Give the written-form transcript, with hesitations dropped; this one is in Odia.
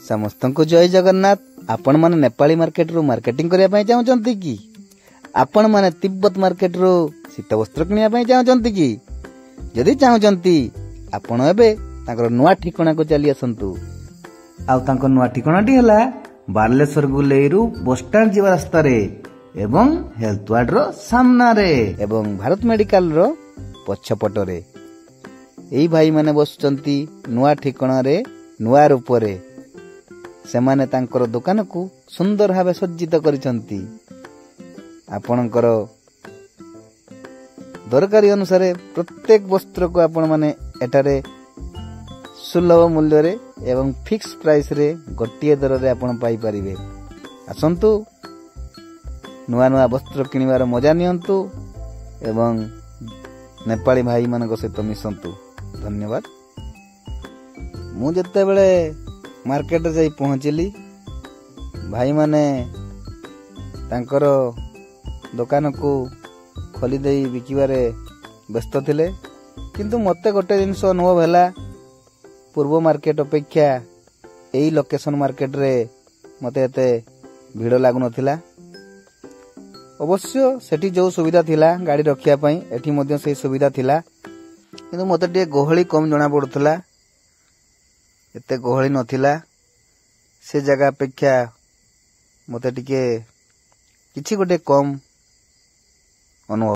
ସମସ୍ତଙ୍କୁ ଜୟ ଜଗନ୍ନାଥ। ଆପଣମାନେ ନେପାଳୀ ମାର୍କେଟରୁ ମାର୍କେଟିଂ କରିବା ପାଇଁ ଚାହୁଁଛନ୍ତି କି? ଆପଣମାନେ ତିବ୍ବତ ମାର୍କେଟରୁ ଶୀତ ବସ୍ତ୍ର କିଣିବା ପାଇଁ ଚାହୁଁଛନ୍ତି କି? ଯଦି ଚାହୁଁଛନ୍ତି, ଆପଣ ଏବେ ତାଙ୍କର ନୂଆ ଠିକଣାକୁ ଚାଲି ଆସନ୍ତୁ। ଆଉ ତାଙ୍କ ନୂଆ ଠିକଣାଟି ହେଲା ବାଲେଶ୍ୱର ଗୁଲେଇରୁ ବସଷ୍ଟାଣ୍ଡ ଯିବା ରାସ୍ତାରେ ଏବଂ ହେଲ୍ଥ ୱାର୍ଡର ସାମ୍ନାରେ ଏବଂ ଭାରତ ମେଡିକାଲର ପଛପଟରେ। ଏଇ ଭାଇମାନେ ବସୁଛନ୍ତି ନୂଆ ଠିକଣାରେ, ନୂଆ ରୂପରେ। ସେମାନେ ତାଙ୍କର ଦୋକାନକୁ ସୁନ୍ଦର ଭାବେ ସଜ୍ଜିତ କରିଛନ୍ତି। ଆପଣଙ୍କର ଦରକାରୀ ଅନୁସାରେ ପ୍ରତ୍ୟେକ ବସ୍ତ୍ରକୁ ଆପଣମାନେ ଏଠାରେ ସୁଲଭ ମୂଲ୍ୟରେ ଏବଂ ଫିକ୍ସ ପ୍ରାଇସରେ ଗୋଟିଏ ଦରରେ ଆପଣ ପାଇପାରିବେ। ଆସନ୍ତୁ, ନୂଆ ନୂଆ ବସ୍ତ୍ର କିଣିବାର ମଜା ନିଅନ୍ତୁ ଏବଂ ନେପାଳୀ ଭାଇମାନଙ୍କ ସହିତ ମିଶନ୍ତୁ। ଧନ୍ୟବାଦ। ମୁଁ ଯେତେବେଳେ ମାର୍କେଟରେ ଯାଇ ପହଞ୍ଚିଲି, ଭାଇମାନେ ତାଙ୍କର ଦୋକାନକୁ ଖୋଲି ଦେଇ ବିକିବାରେ ବ୍ୟସ୍ତ ଥିଲେ। କିନ୍ତୁ ମୋତେ ଗୋଟେ ଜିନିଷ ଅନୁଭବ ହେଲା, ପୂର୍ବ ମାର୍କେଟ ଅପେକ୍ଷା ଏଇ ଲୋକେସନ ମାର୍କେଟରେ ମୋତେ ଏତେ ଭିଡ଼ ଲାଗୁନଥିଲା। ଅବଶ୍ୟ ସେଠି ଯେଉଁ ସୁବିଧା ଥିଲା ଗାଡ଼ି ରଖିବା ପାଇଁ, ଏଠି ମଧ୍ୟ ସେଇ ସୁବିଧା ଥିଲା। କିନ୍ତୁ ମୋତେ ଟିକେ ଗହଳି କମ୍ ଜଣାପଡ଼ୁଥିଲା, ଏତେ ଗହଳି ନଥିଲା। ସେ ଜାଗା ଅପେକ୍ଷା ମୋତେ ଟିକେ କିଛି ଗୋଟେ କମ୍ ଅନୁଭବ